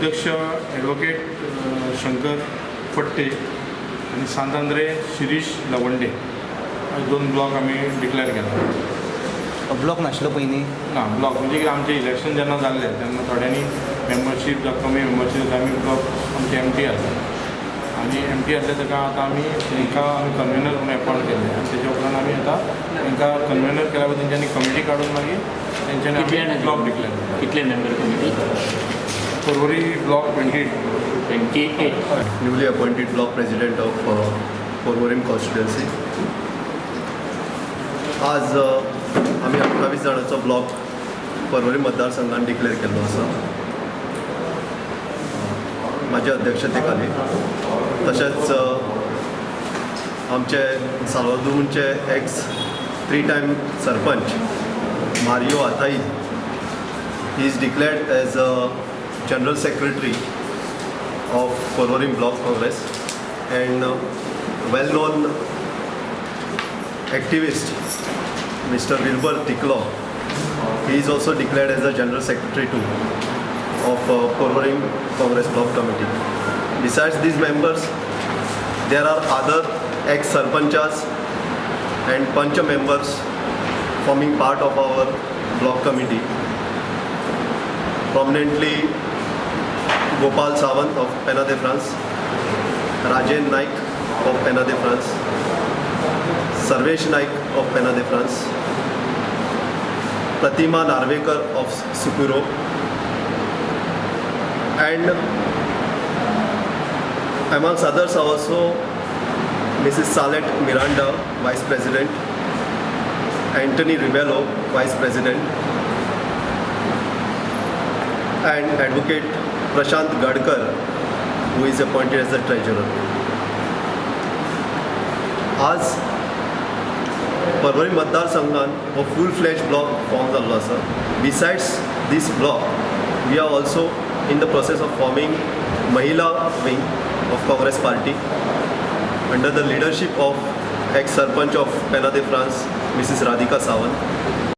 अध्यक्ष ॲडव्होकेट शंकर फट्टे आनी सांत आंद्रे शिरीश लवंडे हे दोन ब्लॉक आमी डिक्लेअर केला. ब्लॉक नाशिल्लो पयलीं? ना, ब्लॉक म्हणजे कितें, आमचें इलेक्शन जेन्ना जाल्लें तेन्ना थोड्यांनी मेंबरशीप जावं कमी मेंबरशीप, आमी ब्लॉक आमचे एमटी आसले आनी एमटी आसले ताका आतां आमी तांकां आमी कन्वेनर म्हणून एपॉयंट केल्ले आनी तेच्या उपरांत आमी आतां तांकां कन्वेनर केल्या उपरांत तेंच्यांनी कमिटी काडून मागीर तेंच्यांनी कितले आमी ब्लॉक डिक्लेअर केला. कितले member committee? Porvorim block 28. 28. Newly appointed block president of Porvorim constituency. आज आमी 28 जाणांचो ब्लॉक पर्वरी मतदारसंघान डिक्लेअर केल्लो आसा म्हाज्या अध्यक्षते खाली. तशेंच आमचे साल्वादूरचे ex three time sarpanch Mario Athai, he is declared as a general secretary of Porvorim Block Congress, and well-known activist Mr. Wilbur Tiklo, he is also declared as the General Secretary too of Porvorim Congress Block Committee. Besides these members, there are other ex-sarpanchas and pancha members forming part of our block committee. Prominently Gopal Sawant of Pena de France, Rajen Naik of Pena de France, Sarvesh Naik of Pena de France, Pratima Narvekar of Sukuro, and amongst others also Mrs. Salet Miranda, Vice President, Anthony Rebello, Vice President, and Advocate Prashant Gadkar, who is appointed as the Treasurer. आज पर्वरी मतदारसंघान हो फूल फ्लॅज block form जाल्लो आसा. Besides this block, we are also in the process of forming महिला wing of Congress Party under the leadership of ex sarpanch of Pena de France, Mrs. Radhika Sawant.